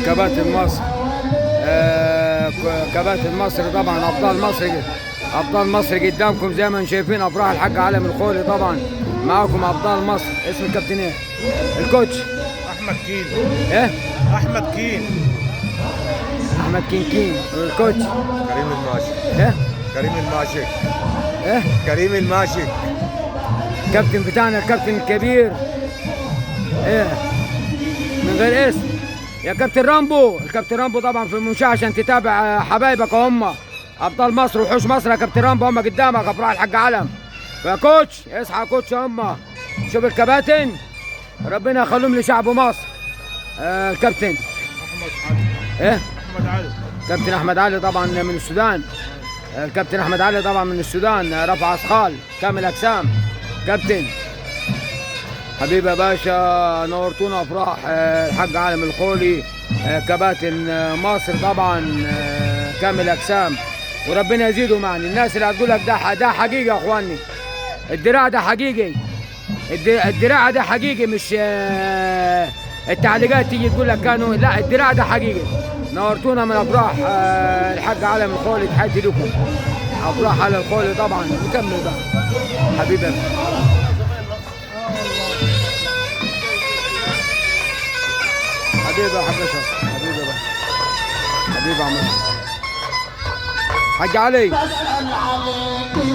كباتن مصر. كباتن مصر طبعا، ابطال مصر، ابطال مصر قدامكم زي ما انتم شايفين. افراح الحاج علم الخولي طبعا معاكم ابطال مصر. اسم الكابتن ايه؟ ال coach احمد كين. ايه؟ احمد كين. احمد كين كين. ال coach كريم الماشي. ايه؟ كريم الماشي. ايه؟ كريم الماشي. الكابتن بتاعنا، الكابتن الكبير، ايه من غير اسم يا كابتن رامبو. الكابتن رامبو طبعا في المنشاة عشان تتابع حبايبك هم ابطال مصر وحوش مصر. يا كابتن رامبو هم قدامك افراح الحاج علم. يا coach اصحى يا coach، هم شوف الكباتن، ربنا يخليهم لشعب مصر. الكابتن احمد علي. ايه؟ احمد علي. كابتن احمد علي طبعا من السودان. الكابتن احمد علي طبعا من السودان، رفع اثقال كامل اجسام. كابتن حبيبي يا باشا، نورتونا افراح الحاج عالم الخولي، كباتن مصر طبعا، كامل اجسام، وربنا يزيدهم. يعني الناس اللي هتقول لك ده حقيقي يا اخواني، الدراع ده حقيقي، الدراع ده حقيقي، مش التعليقات تيجي تقول لك كانوا، لا الدراع ده حقيقي. نورتونا من افراح الحاج علم الخولي، تحياتي لكم افراح على الخولي طبعا. نكمل بقى حبيبي. حبيبي يا حاج اشرف، حبيبي يا باشا، حبيبي يا عم اشرف. حاج علي. بسأل عليك.